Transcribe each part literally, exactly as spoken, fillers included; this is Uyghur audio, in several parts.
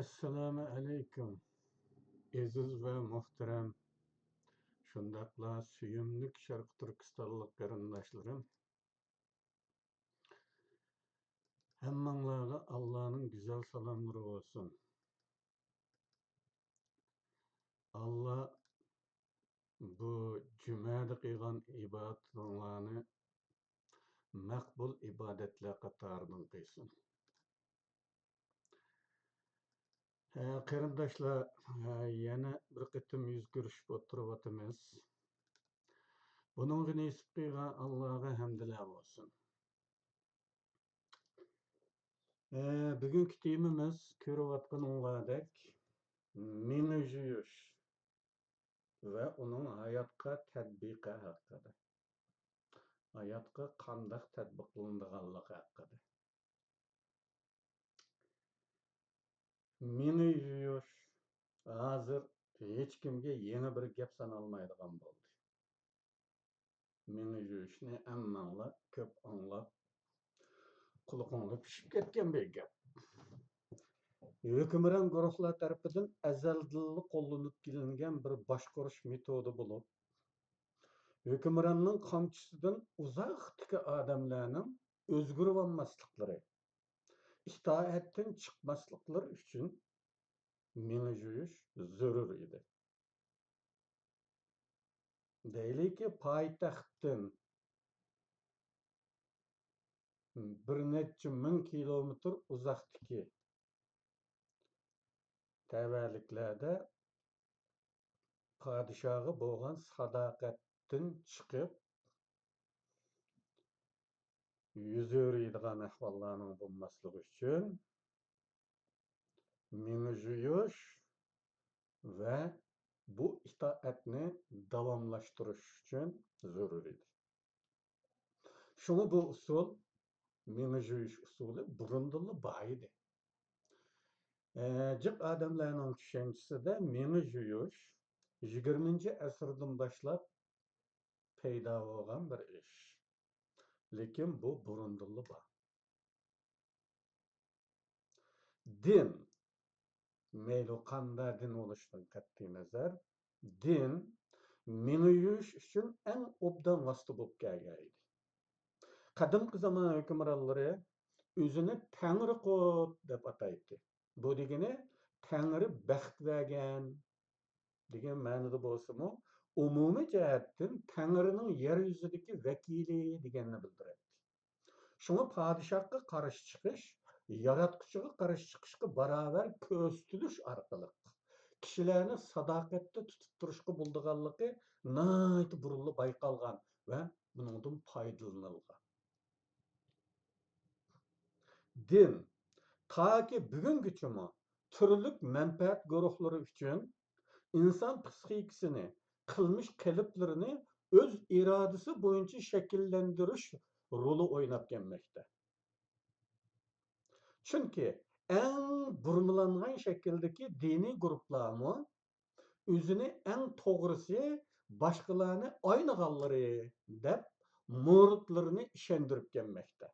ئەسسالامۇ ئەلەيكۇم، ئەزىز ۋە مۇھتەرەم، شۇنداقلا سۆيۈملۈك شەرقىي تۈركىستانلىق قېرىنداشلىرىم. ھەممىڭلارغا ئاللانىڭ گۈزەل سالاملىرى بولسۇن. ئاللا بۇ جۈمەدە قىلغان ئىبادىتىڭلارنى مەقبۇل ئىبادەتلەر قاتارىدىن قىلسۇن. ھە، قېرىنداشلار، ھە، يەنە بىر قېتىم يۈز كۆرۈشۈپ ئولتۇرۇۋاتىمىز. بۇنىڭغا نېسىپ قىلغان ئاللاغا ھەمدىلەر بولسۇن. ھە، بۈگۈنكى تېمىمىز كۆرۈۋاتقىنىڭلاردەك مېڭە يۇيۇش ۋە ئۇنىڭ ھاياتقا تەتبىقى ھەققىدە. ھاياتقا قانداق تەتبىقلىنىدىغانلىقى ھەققىدە. مېڭە يۇيۇش ھازىر ھېچكىمگە يېڭى بىر گەپ سانالمايدىغان بولدى. مېڭە يۇيۇشنى ھەممەڭلار كۆپ ئاڭلاپ، قۇلىقىڭلار پىشىپ كەتكەن بىر گەپ. ھۆكۈمران گۇرۇھلار تەرىپىدىن ئەزەلدىنلا قوللىنىپ كېلىنگەن بىر باشقۇرۇش مېتودى بولۇپ، ھۆكۈمراننىڭ قامچىسىدىن ئۇزاقتىكى ئادەملەرنىڭ ئۆزگىرىۋالماسلىقلىرى، ئىتائەتتىن چىقماسلىقلىرى ئۈچۈن مېڭە يۇيۇش زۆرۈر ئىدى. دەيلىكى، پايتەختتىن بىر نەچچە مىڭ كىلومېتىر ئۇزاقتىكى تەۋەلىكلەردە پادىشاھقا بولغان ساداقەتتىن چىقىپ، يۈز ئۆرۈيدىغان ئەھۋاللارنىڭ بولماسلىقى ئۈچۈن مېڭە يۇيۇش ۋە بۇ ئىتائەتنى داۋاملاشتۇرۇش ئۈچۈن زۆرۈر ئىدى. شۇڭا بۇ ئۇسۇل، مېڭە يۇيۇش ئۇسۇلى بۇرۇندىنلا بار ئىدى. ئە، جىق ئادەملەرنىڭ چۈشەنچىسىدە مېڭە يۇيۇش يىگىرمىنچى ئەسىردىن باشلاپ پەيدا بولغان بىر ئىش. لېكىن بۇ بۇرۇندىنلا بار. دىن، مەيلى قانداق دىن بولۇشىدىن قەتئىينەزەر، دىن مېڭە يۇيۇش ئۈچۈن ئەڭ ئوبدان ۋاسىتە بولۇپ كەلگەن ئىدى. قەدىمكى زامان ھۆكۈمرانلىرى ئۆزىنى تەڭرى قۇت دەپ ئاتايتتى. بۇ دېگىنى تەڭرى بەخت بەرگەن دېگەن مەنىدە بولسىمۇ، ئومۇمىي جەھەتتىن تەڭرىنىڭ يەر يۈزىدىكى ۋەكىلى دېگەننى بىلدۈرەتتى. شۇڭا پادىشاھقا قارشى چىقىش ياراتقۇچىغا قارشى چىقىشقا باراۋەر كۆرسىتىلىش ئارقىلىق كىشىلەرنى ساداقەتتە تۇتۇپ تۇرۇشقا بولىدىغانلىقى ناھايىتى بۇرۇنلا بايقالغان ۋە بۇنىڭدىن پايدىلىنىلغان. دىن تاكى بۈگۈنگىچىمۇ تۈرلۈك مەنپەئەت گۇرۇھلىرى ئۈچۈن ئىنسان پىسخىكىسىنى قىلمىش قېلىپلىرىنى ئۆز ئىرادىسى بويىچە شەكىللەندۈرۈش رولى ئويناپ كەلمەكتە. چۈنكى ئەڭ بۇرمىلانغان شەكىلدىكى دىنىي گۇرۇپپىلارمۇ ئۆزىنى ئەڭ توغرىسى، باشقىلارنى ئاينىغانلىرى دەپ مۇرىتلىرىنى ئىشەندۈرۈپ كەلمەكتە.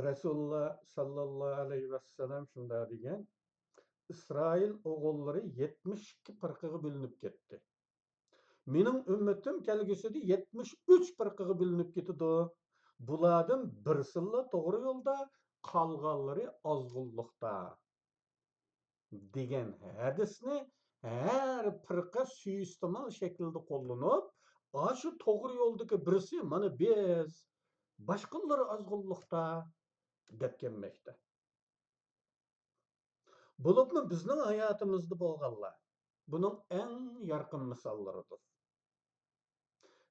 رەسۇلۇللا ساللاللاھۇ ئەلەيھى ۋەسەللەم شۇنداق دېگەن، ئىسرائىل ئوغۇللىرى يەتمىش ئىككى پىرقىگە بۆلۈنۈپ كەتتى. مېنىڭ ئۈممىتىم كەلگۈسىدە يەتمىش ئۈچ پىرقىغا بۆلۈنۈپ كېتىدۇ. بۇلاردىن بىرسىلا توغرا يولدا، قالغانلىرى ئازغۇنلۇقتا، دېگەن ھەدىسنى ھەر پىرقە سۇيىئىستېمال شەكلىدە قوللىنىپ، ئاشۇ توغرا يولدىكى بىرسى مانا بىز، باشقىلىرى ئازغۇنلۇقتا، دەپ كەلمەكتە. بولۇپمۇ بىزنىڭ ھاياتىمىزدا بولغانلار بۇنىڭ ئەڭ يارقىن مىساللىرىدۇر.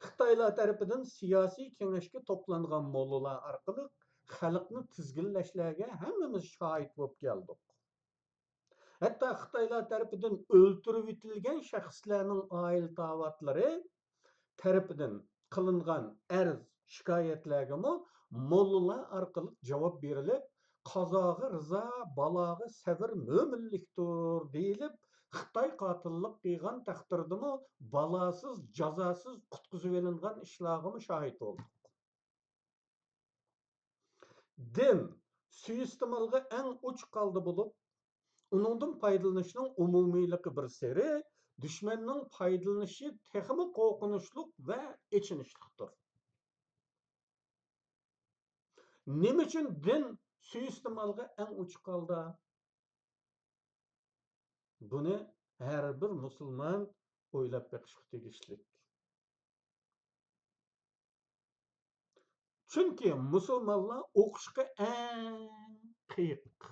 خىتايلار تەرىپىدىن سىياسىي كېڭەشكە توپلانغان موللىلار ئارقىلىق خەلقنى تىزگىنلەشلەرگە ھەممىمىز شاھىت بولۇپ كەلدۇق. ھەتتا خىتايلار تەرىپىدىن ئۆلتۈرۈۋېتىلگەن شەخسلەرنىڭ ئائىلە تاۋاتلىرى تەرىپىدىن قىلىنغان ئەرز، شىكايەتلەرگىمۇ موللىلار ئارقىلىق جاۋاب بېرىلىپ، قازاغا رىزا، بالاغا سەۋر مۆمىنلىكتۇر دېيىلىپ، خىتاي قاتىللىق قىلغان تەقدىردىمۇ بالاسىز، جازاسىز قۇتقۇزۇۋېلىنغان ئىشلارغىمۇ شاھىت بولدۇق. دىن سۇيىئىستېمالغا ئەڭ ئوچۇق ھالدا بولۇپ، ئۇنىڭدىن پايدىلىنىشنىڭ ئومۇمىيلىقى بىر سېرى، دۈشمەننىڭ پايدىلىنىشى تېخىمۇ قورقۇنچلۇق ۋە ئېچىنىشلىقتۇر. نېمە ئۈچۈن دىن سۇيىئىستېمالغا ئەڭ ئوچۇق ھالدا؟ بۇنى ھەر بىر مۇسۇلمان ئويلاپ بېقىشقا تېگىشلىك. چۈنكى مۇسۇلمانلار ئوقۇشقا ئەڭ قېيىق.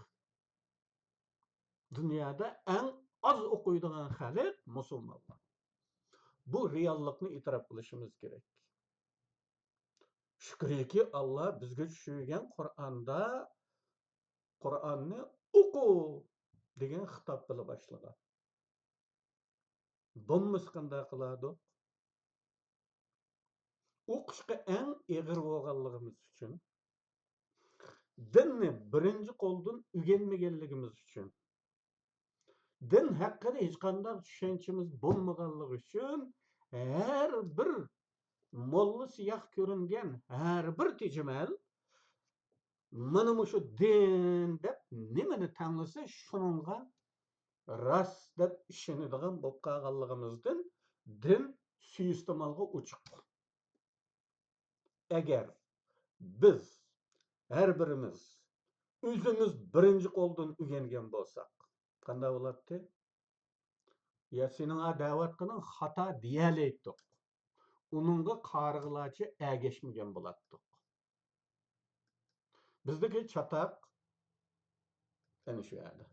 دۇنيادا ئەڭ ئاز ئوقۇيدىغان خەلق مۇسۇلمانلار. بۇ رېئاللىقنى ئېتىراپ قىلىشىمىز كېرەك. شۈكرىكى، ئاللا بىزگە چۈشۈرگەن قۇرئاندا، «قۇرئاننى ئوقۇ» دېگەن خىتاب بىلەن باشلىغان. بولمىسا قانداق قىلاتتۇق؟ ئوقۇشقا ئەڭ ئېغىر بولغانلىقىمىز ئۈچۈن، دىننى بىرىنچى قولدىن ئۆگەنمىگەنلىكىمىز ئۈچۈن، دىن ھەققىدە ھېچقانداق چۈشەنچىمىز بولمىغانلىقى ئۈچۈن، ھەر بىر موللا سىياق كۆرۈنگەن ھەر بىر تېجىمەل مانا مۇشۇ دىن دەپ نېمىنى تەڭلىسە، شۇنىڭغا راست دەپ ئىشىنىدىغان بولۇپ قالغانلىقىمىزدىن، دىن سۇيىئىستېمالغا ئوچۇق. ئەگەر بىز ھەر بىرىمىز ئۆزىمىز بىرىنچى قولدىن ئۆگەنگەن بولساق، قانداق بولاتتى؟ يا سېنىڭ ئا دەۋاتقىنىڭ خاتا دېيەلەيتتۇق. ئۇنىڭغا قارىغىلارچە ئەگەشمىگەن بولاتتۇق. بىزدىكى چاتاق ئەنە شۇ يەردە.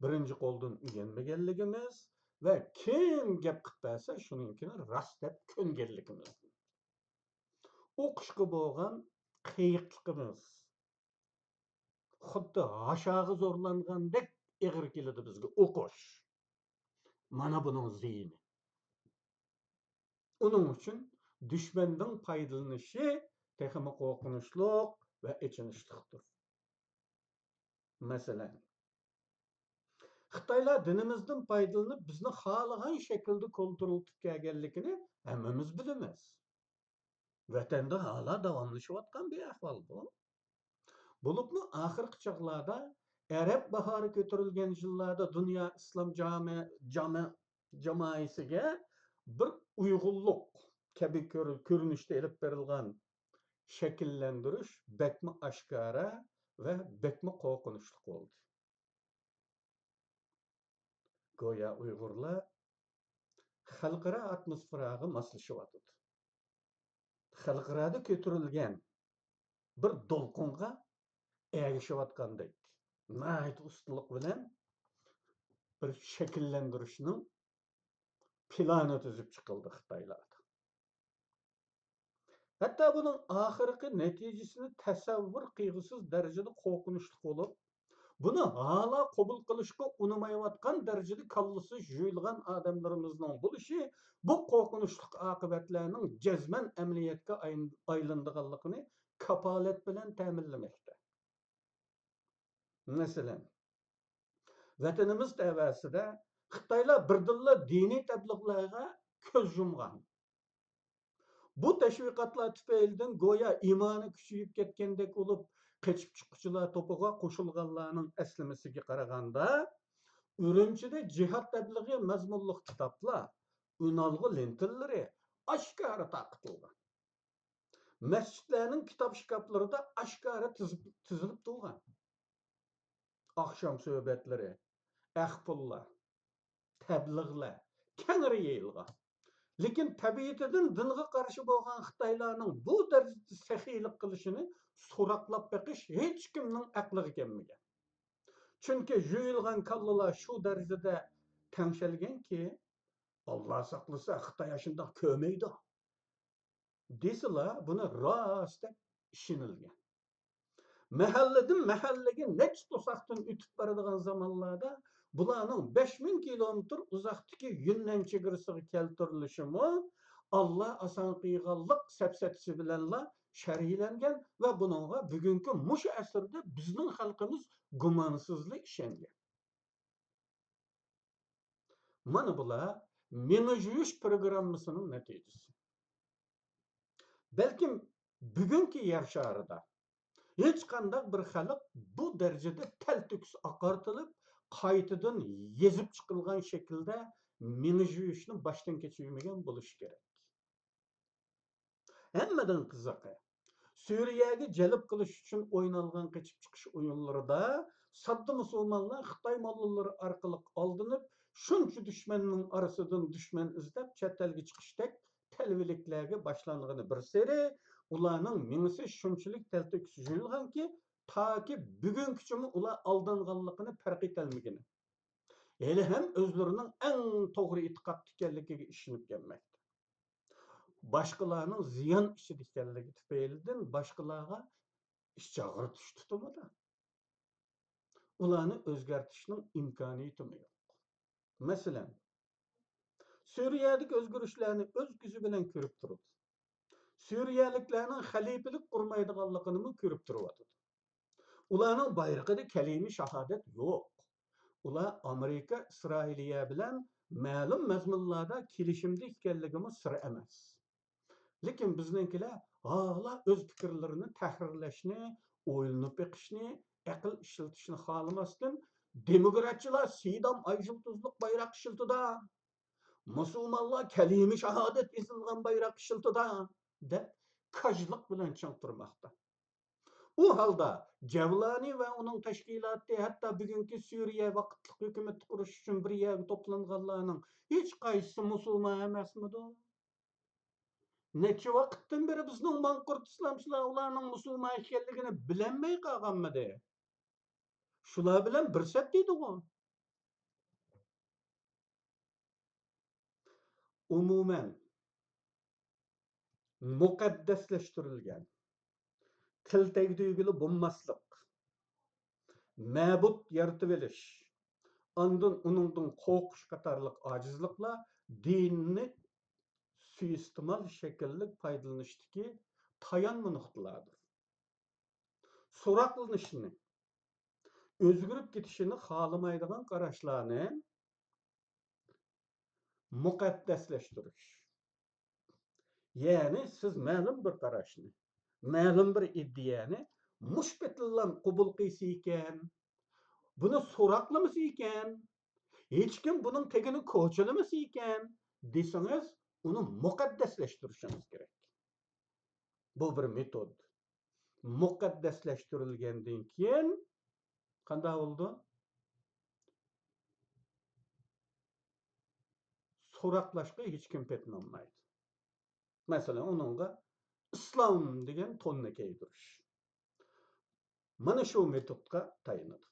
بىرىنچى قولدىن ئۆگەنمىگەنلىكىمىز ۋە كىم گەپ قىلىپ بەرسە، شۇنىڭكىنى راست دەپ كۆنگەنلىكىمىز. ئوقۇشقا بولغان قېيىقلىقىمىز. خۇددى ھاشاغا زورلانغاندەك ئېغىر كېلىدۇ بىزگە ئوقۇش. مانا بۇنىڭ زىيىنى. ئۇنىڭ ئۈچۈن دۈشمەننىڭ پايدىلىنىشى تېخىمۇ قورقۇنچلۇق ۋە ئېچىنىشلىقتۇر. مەسىلەن، خىتايلار دىنىمىزدىن پايدىلىنىپ، بىزنى خالىغان شەكىلدە كولتۇرلىتىپ كەلگەنلىكىنى ھەممىمىز بىلىمىز. ۋەتەندە ھالا داۋاملىشىۋاتقان بىر ئەھۋال بۇ. بولۇپمۇ ئاخىرقى چاغلاردا ئەرەب باھارى كۆتۈرۈلگەن يىللاردا دۇنيا ئىسلام جامە-، جامە-، جامائىسىگە بىر ئۇيغۇنلۇق كەبى كۆر-، كۆرۈنۈشتە ئېلىپ بېرىلغان شەكىللەندۈرۈش بەكمۇ ئاشكارا ۋە بەكمۇ قورقۇنچلۇق بولدى. گويا ئۇيغۇرلار خەلقئارا ئاتموسفېراغا ماسلىشىۋاتىدۇ. خەلقئارادا كۆتۈرۈلگەن بىر دولقۇنغا ئەگىشىۋاتقاندەك، ناھايىتى ئۇستىلىق بىلەن بىر شەكىللەندۈرۈشنىڭ پىلانى تۈزۈپ چىقىلدى خىتايلاردا. ھەتتا بۇنىڭ ئاخىرقى نەتىجىسىنى تەسەۋۋۇر قىلغۇسىز دەرىجىدە قورقۇنچلۇق بولۇپ، بۇنى ھالا قوبۇل قىلىشقا ئۇنىمايۋاتقان دەرىجىدە كاللىسى يۇيۇلغان ئادەملىرىمىزنىڭ بولۇشى بۇ قورقۇنچلۇق ئاقىۋەتلەرنىڭ جەزمەن ئەمەلىيەتكە ئاي-، ئايلىنىدىغانلىقىنى كاپالەت بىلەن تەمىنلىمەكتە. مەسىلەن، ۋەتىنىمىز تەۋەسىدە خىتايلار بىردىنلا دىنىي تەبلىغلارغا كۆز يۇمغان. بۇ تەشۋىقاتلار تۈپەيلىدىن گويا ئىمانى كۈچىيىپ كەتكەندەك بولۇپ، قېچىپ چىققۇچىلار توپىغا قوشۇلغانلارنىڭ ئەسلىمىسىگە قارىغاندا، ئۈرۈمچىدە جىھاد تەبلىغى مەزمۇنلۇق كىتابلار، ئۈنئالغۇ لېنتىلىرى ئاشكارا تارقىتىلغان. مەسچىتلەرنىڭ كىتاب شكاپلىرىدا ئاشكارا تىزىپ، تىزىلىپ تۇرغان. ئاخشام سۆھبەتلىرى، ئەخپۇللار، تەبلىغلار كەڭرى يېيىلغان. لېكىن تەبىئىتىدىن دىنغا قارشى بولغان خىتايلارنىڭ بۇ دەرىجىدە سېخىيلىق قىلىشىنى سوراقلاپ بېقىش ھېچكىمنىڭ ئەقلىگە كەلمىگەن. چۈنكى يۇيۇلغان كاللىلار شۇ دەرىجىدە تەڭشەلگەنكى، ئاللا ساقلىسا، خىتاي ئاشۇنداق كۆرمەيدۇ دېسىلا، بۇنى راست دەپ ئىشىنىلگەن. مەھەللىدىن مەھەللىگە نەچچە توساقتىن ئۆتۈپ بارىدىغان زامانلاردا بۇلارنىڭ بەش مىڭ كىلومېتىر ئۇزاقتىكى يۈننەن چېگرىسىغا كەلتۈرۈلۈشىمۇ ئاللا ئاسان قىلغانلىق سەپسەتىسى بىلەنلا شەرھلەنگەن ۋە بۇنىڭغا بۈگۈنكى مۇشۇ ئەسىردە بىزنىڭ خەلقىمىز گۇمانسىزلا ئىشەنگەن. مانا بۇلار مېڭە يۇيۇش پروگراممىسىنىڭ نەتىجىسى. بەلكىم بۈگۈنكى يەر شارىدا ھېچقانداق بىر خەلق بۇ دەرىجىدە تەلتۆكۈس ئاقارتىلىپ، قايتىدىن يېزىپ چىقىلغان شەكىلدە مېڭە جۇيۇشنى باشتىن كەچۈرمىگەن بولۇشى كېرەك. ھەممىدىن قىزىقى، سۈرىيەگە جەلپ قىلىش ئۈچۈن ئوينالغان قېچىپ چىقىش ئويۇنلىرىدا ساددا مۇسۇلمانلار خىتاي موللىلىرى ئارقىلىق ئالدىنىپ، شۇنچە دۈشمەننىڭ ئارىسىدىن دۈشمەن ئىزدەپ چەت ئەلگە چىقىشتەك تەلۋىلىكلەرگە باشلانغىنى بىر سېرى، ئۇلارنىڭ مېڭىسى شۇنچىلىك تەلتۆكۈس جۇيۇلغانكى، تاكى بۈگۈنگىچىمۇ ئۇلار ئالدانغانلىقىنى پەرق ئېتەلمىگىنى، ھېلىھەم ئۆزلىرىنىڭ ئەڭ توغرا ئېتىقادتا ئىكەنلىكىگە ئىشىنىپ كەلمەكتە. باشقىلارنىڭ زىيان ئىچىدە ئىكەنلىكى تۈپەيلىدىن باشقىلارغا ئىچ ئاغرىتىش تۇتۇمىدا ئۇلارنى ئۆزگەرتىشنىڭ ئىمكانىيىتىمۇ يوق. مەسىلەن، سۈرىيەدىكى ئۆزگىرىشلەرنى ئۆز كۆزى بىلەن كۆرۈپ تۇرىدۇ. سۈرىيەلىكلەرنىڭ خەلىپىلىك قۇرمايدىغانلىقىنىمۇ كۆرۈپ تۇرۇۋاتىدۇ. ئۇلارنىڭ بايرىقىدا كەلىمە شاھادەت يوق. ئۇلار ئامېرىكا، ئىسرائىلىيە بىلەن مەلۇم مەزمۇنلاردا كېلىشىمدە ئىكەنلىكىمۇ سىر ئەمەس. لېكىن بىزنىڭكىلەر ھالا ئۆز پىكىرلىرىنى تەھرىرلەشنى، ئويلىنىپ بېقىشنى، ئەقىل ئىشلىتىشنى خالىماستىن، دېموكراتچىلار سىدام ئاي يۇلتۇزلۇق بايراق ئىشلىتىدۇ، مۇسۇلمانلار كەلىمە شاھادەت يېزىلغان بايراق ئىشلىتىدۇ، دەپ كاجلىق بىلەن چىڭ تۇرماقتا. ئۇ ھالدا جەۋلانى ۋە ئۇنىڭ تەشكىلاتى ھەتتا بۈگۈنكى سۈرىيە ۋاقىتلىق ھۆكۈمەت قۇرۇش ئۈچۈن بىر يەرگە توپلانغانلارنىڭ ھېچقايسىسى مۇسۇلمان ئەمەسمىدۇ؟ نەچچە ۋاقىتتىن بېرى بىزنىڭ ماڭقۇرت ئىسلامچىلار ئۇلارنىڭ مۇسۇلمان ئىكەنلىكىنى بىلەلمەي قالغانمىدى؟ شۇلار بىلەن بىر سەپتە ئىدىغۇ. ئومۇمەن، مۇقەددەسلەشتۈرۈلگەن، تىل تەگدۈرگىلى بولماسلىق، مەبۇد يارىتىۋېلىش، ئاندىن ئۇنىڭدىن قورقۇش قاتارلىق ئاجىزلىقلار دىننى سۇيىئىستېمال شەكىللىك پايدىلىنىشتىكى تايانما نۇقتىلاردۇر. سوراقلىنىشنى، ئۆزگىرىپ كېتىشىنى خالىمايدىغان قاراشلارنى مۇقەددەسلەشتۈرۈش. يەنى سىز مەلۇم بىر قاراشنى، مەلۇم بىر ئىدىيەنى مۇشۇ پېتىنلا قوبۇل قىلسا ئىكەن، بۇنى سوراقلىمىسا ئىكەن، ھېچكىم بۇنىڭ تېگىنى كوچىلىمىسا ئىكەن دېسىڭىز، ئۇنى مۇقەددەسلەشتۈرۈشىڭىز كېرەك. بۇ بىر مېتود. مۇقەددەسلەشتۈرۈلگەندىن كېيىن قانداق بولىدۇ؟ سوراقلاشقا ھېچكىم پېتىنالمايدۇ. مەسىلەن، ئۇنىڭغا ئىسلام دېگەن توننى كىيدۈرۈش. مانا شۇ مېتودقا تايىنىدۇ.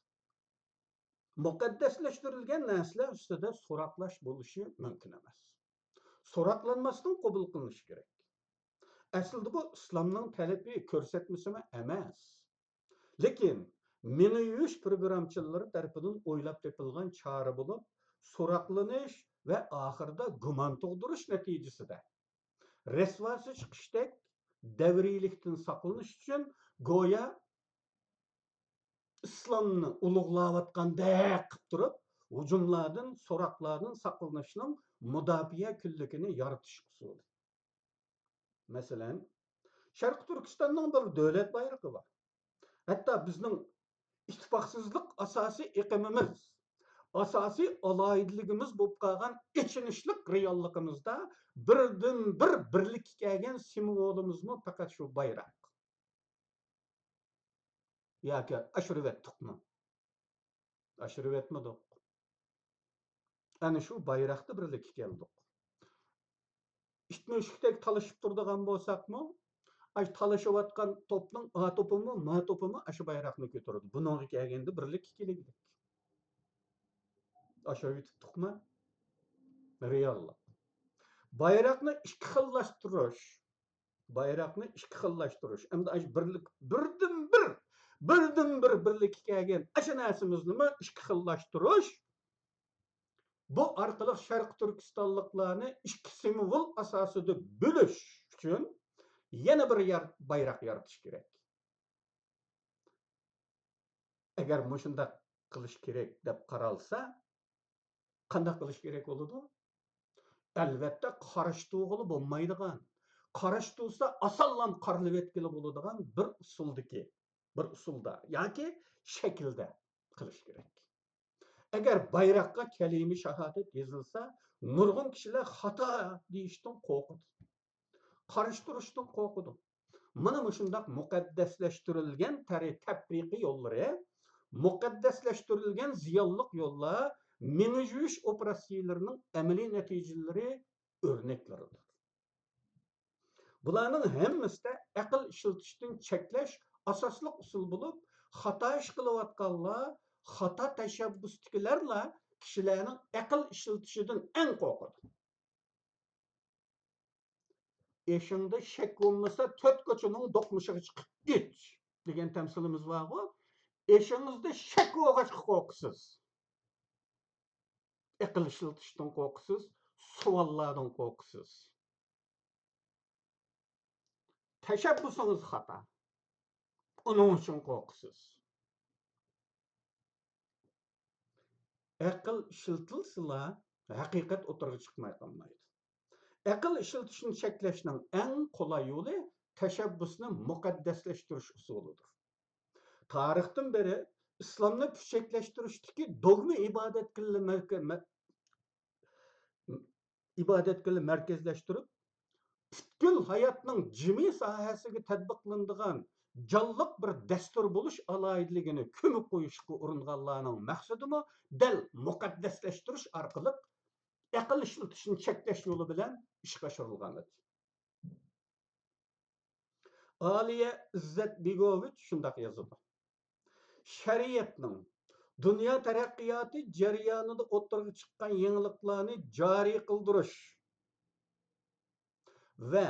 مۇقەددەسلەشتۈرۈلگەن نەرسىلەر ئۈستىدە سوراقلاش بولۇشى مۇمكىن ئەمەس. سوراقلانماستىن قوبۇل قىلىنىشى كېرەك. ئەسلىدە بۇ ئىسلامنىڭ تەلىپى، كۆرسەتمىسىمۇ ئەمەس. لېكىن مېڭە يۇيۇش پروگراممىچىلىرى تەرىپىدىن ئويلاپ تېپىلغان چارە بولۇپ، سوراقلىنىش ۋە ئاخىرىدا گۇمان تۇغدۇرۇش نەتىجىسىدە رەسۋاسى چىقىشتەك دەۋرىيلىكتىن ساقلىنىش ئۈچۈن گويا ئىسلامنى ئۇلۇغلاۋاتقاندەك قىلىپ تۇرۇپ، ھۇجۇملاردىن، سوراقلاردىن ساقلىنىشنىڭ مۇداپىئە كۈنلۈكىنى يارىتىش ئۇسۇلى. مەسىلەن، شەرقىي تۈركىستاننىڭ بىر دۆلەت بايرىقى بار. ھەتتا بىزنىڭ ئىتتىپاقسىزلىق ئاساسىي ئېقىمىمىز، ئاساسىي ئالاھىدىلىكىمىز بولۇپ قالغان ئېچىنىشلىق رېئاللىقىمىزدا بىردىنبىر بىرلىككە كەلگەن سىمۋولىمىزمۇ پەقەت شۇ بايراق. ياكى ئاشۇرۇۋەتتۇقمۇ؟ ئاشۇرۇۋەتمىدۇق. ئەنە شۇ بايراقتا بىرلىككە كەلدۇق. ئىت مۈشۈكتەك تالىشىپ تۇرىدىغان بولساقمۇ، ئاشۇ تالىشىۋاتقان توپنىڭ ئا توپىمۇ، ما توپىمۇ ئاشۇ بايراقنى كۆتۈرىدۇ. بۇنىڭغا كەلگەندە بىرلىككە كېلىگىلىك. ئاشۇرۇۋېتىپتۇقمۇ؟ رېئاللىق. بايراقنى ئىككى خىللاشتۇرۇش. بايراقنى ئىككى خىللاشتۇرۇش. ئەمدى ئاشۇ بىرلىك، بىردىنبىر، بىردىنبىر بىرلىككە كەلگەن ئاشۇ نەرسىمىزنىمۇ ئىككى خىللاشتۇرۇش. بۇ ئارقىلىق شەرقىي تۈركىستانلىقلارنى ئىككى سىمۋول ئاساسىدا بۆلۈش ئۈچۈن يەنە بىر يار-، بايراق يارىتىش كېرەك. ئەگەر مۇشۇنداق قىلىش كېرەك دەپ قارالسا، قانداق قىلىش كېرەك بولىدۇ؟ ئەلۋەتتە، قارشى تۇرغىلى بولمايدىغان، قاراشتۇرسا ئاسانلا قارىلىۋەتكىلى بولىدىغان بىر ئۇسۇلدىكى، بىر ئۇسۇلدا ياكى شەكىلدە قىلىش كېرەك. ئەگەر بايراققا كەلىمە شاھادەت يېزىلسا، نۇرغۇن كىشىلەر خاتا دېيىشتىن قورقىدۇ. قارشى تۇرۇشتىن قورقىدۇ. مانا مۇشۇنداق مۇقەددەسلەشتۈرۈلگەن تەرى-، تەپرىقە يوللىرى، مۇقەددەسلەشتۈرۈلگەن زىيانلىق يوللار، مېڭە يۇيۇش ئوپېراتسىيىلىرىنىڭ ئەمەلىي نەتىجىلىرى ئۆرنەكلىرىدۇر. بۇلارنىڭ ھەممىسىدە ئەقىل ئىشلىتىشتىن چەكلەش ئاساسلىق ئۇسۇل بولۇپ، خاتا ئىش قىلىۋاتقانلار، خاتا تەشەببۇستىكىلەرلا كىشىلەرنىڭ ئەقىل ئىشلىتىشىدىن ئەڭ قورقىدۇ. «ئېشىڭدا شەك بولمىسا، تۆت كوچىنىڭ دوقمۇشىغا چىقىپ ئىچ» دېگەن تەمسىلىمىز بارغۇ. ئېشىڭىزدا شەك بولغاچقا قورقىسىز. ئەقىل ئىشلىتىشتىن قورقىسىز، سوئاللاردىن قورقىسىز. تەشەببۇسىڭىز خاتا. ئۇنىڭ ئۈچۈن قورقىسىز. ئەقىل ئىشلىتىلسىلا، ھەقىقەت ئوتتۇرىغا چىقماي قالمايدۇ. ئەقىل ئىشلىتىشنى چەكلەشنىڭ ئەڭ قولاي يولى تەشەببۇسنى مۇقەددەسلەشتۈرۈش ئۇسۇلىدۇر. تارىختىن بېرى ئىسلامنى پۈچەكلەشتۈرۈشتىكى دوگما ئىبادەتكىلى مەركە-، مە-، ئىبادەتكىلى مەركەزلەشتۈرۈپ، پۈتكۈل ھاياتنىڭ جىمى ساھەسىگە تەتبىقلىنىدىغان جانلىق بىر دەستۇر بولۇش ئالاھىدىلىكىنى كۆمۈپ قويۇشقا ئۇرۇنغانلارنىڭ مەقسىتىمۇ دەل مۇقەددەسلەشتۈرۈش ئارقىلىق ئەقىل ئىشلىتىشنى چەكلەش يولى بىلەن ئىشقا ئاشۇرۇلغان ئىدى. ئالىيە ئىززەت بېگوۋىچ شۇنداق يازىدۇ: «شەرىئەتنىڭ دۇنيا تەرەققىياتى جەريانىدا ئوتتۇرىغا چىققان يېڭىلىقلارنى جارى قىلدۇرۇش ۋە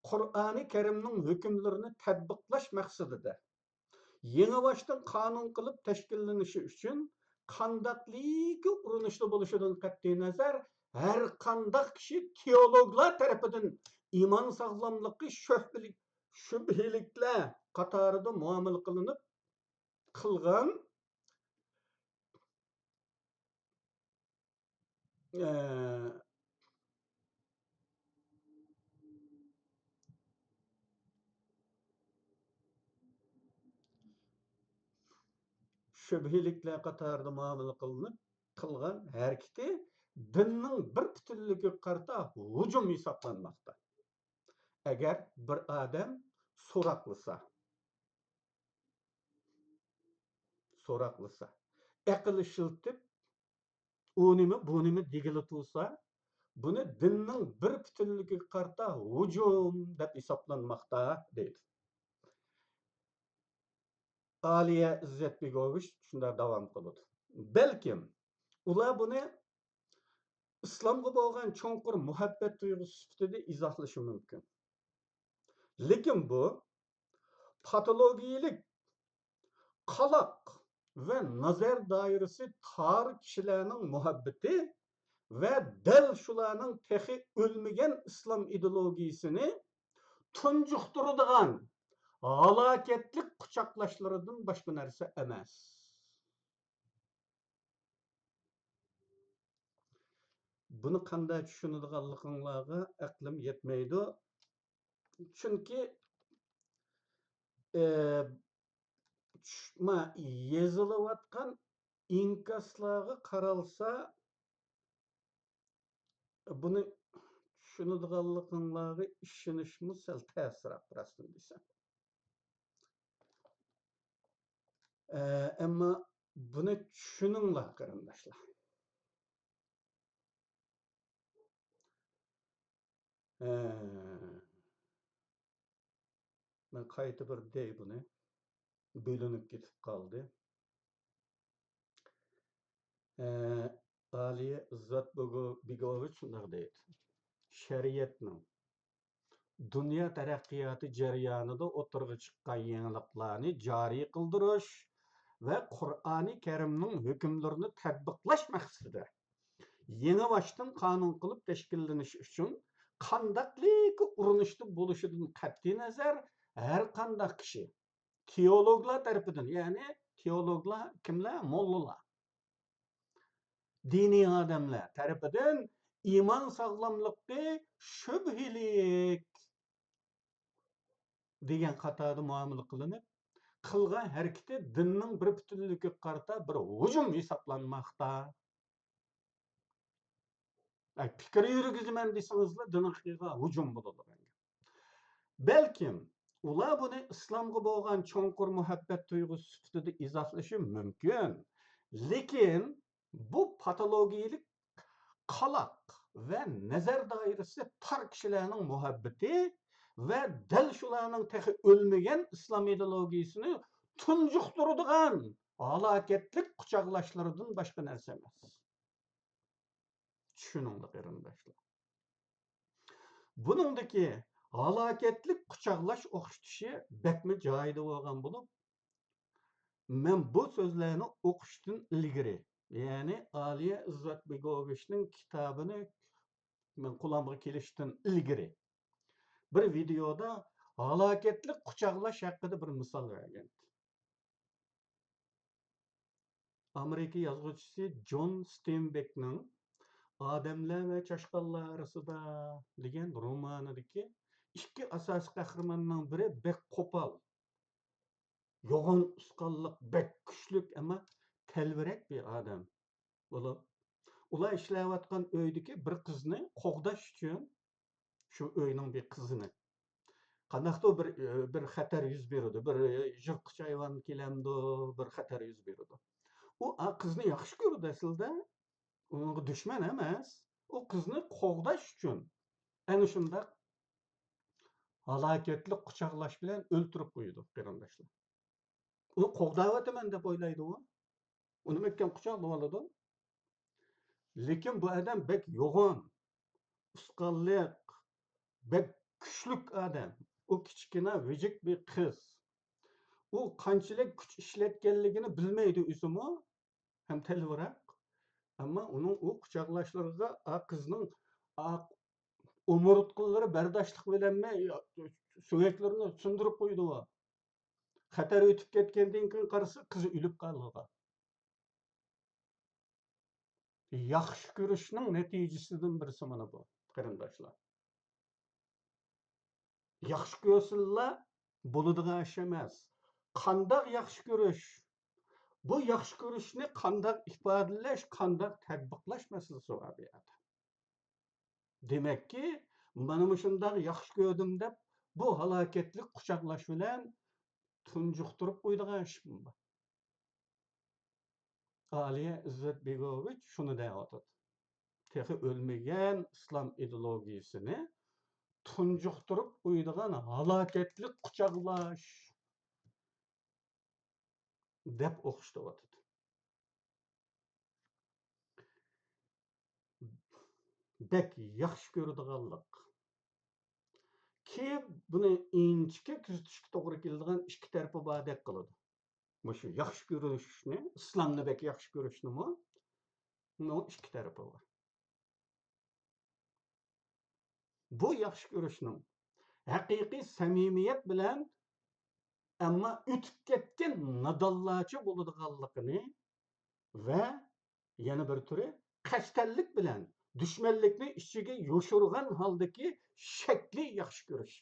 قۇرئانى كەرىمنىڭ ھۆكۈملىرىنى تەتبىقلاش مەقسىتىدە يېڭىباشتىن قانۇن قىلىپ تەشكىللىنىشى ئۈچۈن قانداقلىكى ئۇرۇنۇشتا بولۇشىدىن قەتئىينەزەر، ھەر قانداق كىشى تېئولوگلار تەرىپىدىن ئىمان ساغلاملىقى شۈبھىلىك، شۈبھىلىكلەر قاتارىدا مۇئامىلە قىلىنىپ، قىلغان، ئە، شۈبھىلىكلەر قاتارىدا مۇئامىلە قىلىنىپ قىلغان ھەرىكىتى دىننىڭ بىر پۈتۈنلۈكىگە قارىتا ھۇجۇم ھېسابلانماقتا. ئەگەر بىر ئادەم سوراقلىسا، سوراقلىسا، ئەقىل ئىشلىتىپ، ئۇ نېمە، بۇ نېمە دېگىلى تۇرسا، بۇنى دىننىڭ بىر پۈتۈنلۈكىگە قارىتا ھۇجۇم دەپ ھېسابلانماقتا، دەيدۇ. ئالىيە ئىززەتبېگوۋىچ شۇنداق داۋام قىلىدۇ. بەلكىم ئۇلار بۇنى ئىسلامغا بولغان چوڭقۇر مۇھەببەت تۇيغۇسى سۈپىتىدە ئىزاھلىشى مۇمكىن. لېكىن بۇ پاتولوگىيىلىك، قالاق ۋە نەزەر دائىرىسى تار كىشىلەرنىڭ مۇھەببىتى ۋە دەل شۇلارنىڭ تېخى ئۆلمىگەن ئىسلام ئىدېئولوگىيىسىنى تۇنجۇقتۇرىدىغان ھالاكەتلىك قۇچاقلاشلىرىدىن باشقا نەرسە ئەمەس. بۇنى قانداق چۈشىنىدىغانلىقىڭلارغا ئەقلىم يەتمەيدۇ. چۈنكى، ئە، چۈش-، ما، يېزىلىۋاتقان ئىنكاسلارغا قارالسا، بۇنى چۈشىنىدىغانلىقىڭلارغا ئىشىنىشمۇ سەل تەسراق، راستىنى دېسەم. ئە، ئەمما بۇنى چۈشىنىڭلار، قېرىنداشلار. ئە، مەن قايتا بىر دەي بۇنى. بۆلۈنۈپ كېتىپ قالدى. ئە، ئالىيە ئىززەت بېگو-، بېگوۋىچ شۇنداق دەيدۇ: شەرىئەتنىڭ دۇنيا تەرەققىياتى جەريانىدا ئوتتۇرىغا چىققان يېڭىلىقلارنى جارى قىلدۇرۇش ۋە قۇرئانى كەرىمنىڭ ھۆكۈملىرىنى تەتبىقلاش مەقسىتىدە يېڭىباشتىن قانۇن قىلىپ تەشكىللىنىش ئۈچۈن قانداقلىكى ئۇرۇنۇشتا بولۇشىدىن قەتئىينەزەر، ھەر قانداق كىشى، تېئولوگلار تەرىپىدىن، يەنى تېئولوگلار كىملەر؟ موللىلار، دىنىي ئادەملەر تەرىپىدىن ئىمان ساغلاملىقى شۈبھىلىك دېگەن قاتاردا مۇئامىلە قىلىنىپ، قىلغان ھەرىكىتى دىننىڭ بىر پۈتۈنلۈكىگە قارىتا بىر ھۇجۇم ھېسابلانماقتا. ئەي، پىكىر يۈرگۈزىمەن دېسىڭىزلا، دىنغا ھۇجۇم بولىدۇ. بەلكىم ئۇلار بۇنى ئىسلامغا بولغان چوڭقۇر مۇھەببەت تۇيغۇسى سۈپىتىدە ئىزاھلىشى مۇمكىن. لېكىن بۇ پاتولوگىيىلىك قالاق ۋە نەزەر دائىرىسى تار كىشىلەرنىڭ مۇھەببىتى ۋە دەل شۇلارنىڭ تېخى ئۆلمىگەن ئىسلام ئىدېئولوگىيىسىنى تۇنجۇقتۇرىدىغان ھالاكەتلىك قۇچاقلاشلىرىدىن باشقا نەرسە ئەمەس. چۈشىنىڭلار، قېرىنداشلار. بۇنىڭدىكى ھالاكەتلىك قۇچاقلاش ئوخشىتىشى بەكمۇ جايىدا بولغان بولۇپ، مەن بۇ سۆزلەرنى ئوقۇشتىن ئىلگىرى، يەنى ئالىيە ئىززەتبېگوۋىچنىڭ كىتابىنى مەن قولۇمغا كېلىشتىن ئىلگىرى، بىر ۋىدېيودا ھالاكەتلىك قۇچاقلاش ھەققىدە بىر مىسال بەرگەن. ئامېرىكا يازغۇچىسى جون ستېنبېكنىڭ ئادەملەر ۋە چاشقانلار ئارىسىدا دېگەن رومانىدىكى ئىككى ئاساسىي قەھرىماننىڭ بىرى بەك قوپال، يوغان ئۇسقاللىق، بەك كۈچلۈك، ئەمما تەلۋىرەك بىر ئادەم بولۇپ، ئۇلار ئىشلەۋاتقان ئۆيدىكى بىر قىزنى قوغداش ئۈچۈن، شۇ ئۆينىڭ بىر قىزىنى، قانداقتۇر بىر، بىر خەتەر يۈز بېرىدۇ، بىر يىرتقۇچ ھايۋان كېلەمدۇ، بىر خەتەر يۈز بېرىدۇ. ئۇ ئا قىزنى ياخشى كۆرىدۇ ئەسلىدە، ئۇنىڭغا دۈشمەن ئەمەس. ئۇ قىزنى قوغداش ئۈچۈن ئەنە شۇنداق ھالاكەتلىك قۇچاقلاش بىلەن ئۆلتۈرۈپ قويىدۇ، قېرىنداشلار. ئۇنى قوغداۋاتىمەن دەپ ئويلايدۇ ئۇ. ئۇنى مەھكەم قۇچاقلىۋالىدۇ. لېكىن بۇ ئادەم بەك يوغان، ئۇسقاللىق، بەك كۈچلۈك ئادەم. ئۇ كىچىككىنە ۋىجىك بىر قىز. ئۇ قانچىلىك كۈچ ئىشلەتكەنلىكىنى بىلمەيدۇ ئۆزىمۇ، ھەم تەلۋىراق. ئەمما ئۇنىڭ ئۇ قۇچاقلاشلىرىغا ئا قىزنىڭ ئا ئومۇرتقىلىرى بەرداشلىق بېرەلمەي، سۆڭەكلىرىنى سۇندۇرۇپ قويىدۇ. خەتەر ئۆتۈپ كەتكەندىن كېيىن قارىسا، قىزى ئۆلۈپ قالغان. ياخشى كۆرۈشنىڭ نەتىجىسىدىن بىرسى مانا بۇ، قېرىنداشلار. ياخشى كۆرسىلا بولىدىغان ئىش ئەمەس. قانداق ياخشى كۆرۈش؟ بۇ ياخشى كۆرۈشنى قانداق ئىپادىلەش، قانداق تەتبىقلاش مەسىلىسى بار بۇ يەردە. دېمەككى، مانا مۇشۇنداق ياخشى كۆردۈم دەپ، بۇ ھالاكەتلىك قۇچاقلاش بىلەن تۇنجۇقتۇرۇپ قويىدىغان ئىش بۇ. ئالىيە ئىززەتبېگوۋىچ شۇنى دەۋاتىدۇ. تېخى ئۆلمىگەن ئىسلام ئىدېئولوگىيىسىنى تۇنجۇقتۇرۇپ قويىدىغان ھالاكەتلىك قۇچاقلاش دەپ ئوخشىتىۋاتىدۇ. بەك ياخشى كۆرىدىغانلىق. كېيىن بۇنى ئىنچىكە كۆزىتىشكە توغرا كېلىدىغان ئىككى تەرىپى باردەك قىلىدۇ. مۇشۇ ياخشى كۆرۈشنى، ئىسلامنى بەك ياخشى كۆرۈشنىمۇ، بۇنىڭ ئىككى تەرىپى بار. بۇ ياخشى كۆرۈشنىڭ ھەقىقىي سەمىمىيەت بىلەن، ئەمما ئۆتۈپ كەتكەن نادانلارچە بولىدىغانلىقىنى ۋە يەنە بىر تۈرى قەستەنلىك بىلەن دۈشمەنلىكنى ئىچىگە يوشۇرغان ھالدىكى شەكلىي ياخشى كۆرۈش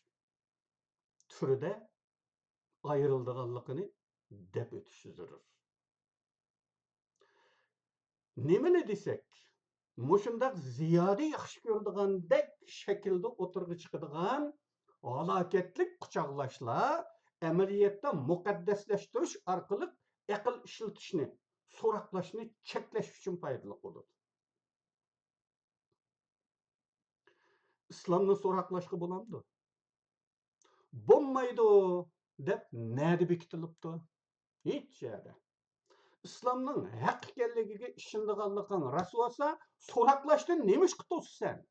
تۈرىدە ئايرىلىدىغانلىقىنى دەپ ئۆتۈش زۆرۈر. نېمىنى دېسەك، مۇشۇنداق زىيادە ياخشى كۆرىدىغاندەك شەكىلدە ئوتتۇرىغا چىقىدىغان ھالاكەتلىك قۇچاقلاشلار ئەمەلىيەتتە مۇقەددەسلەشتۈرۈش ئارقىلىق ئەقىل ئىشلىتىشنى، سوراقلاشنى چەكلەش ئۈچۈن پايدىلىق بولىدۇ. ئىسلامنى سوراقلاشقا بولامدۇ؟ بولمايدۇ دەپ نەدە بېكىتىلىپتۇ؟ ھېچ يەردە. ئىسلامنىڭ ھەق ئىكەنلىكىگە ئىشىنىدىغانلىقىڭ راست بولسا، سوراقلاشتىن نېمە ئىشقا توسىسەن؟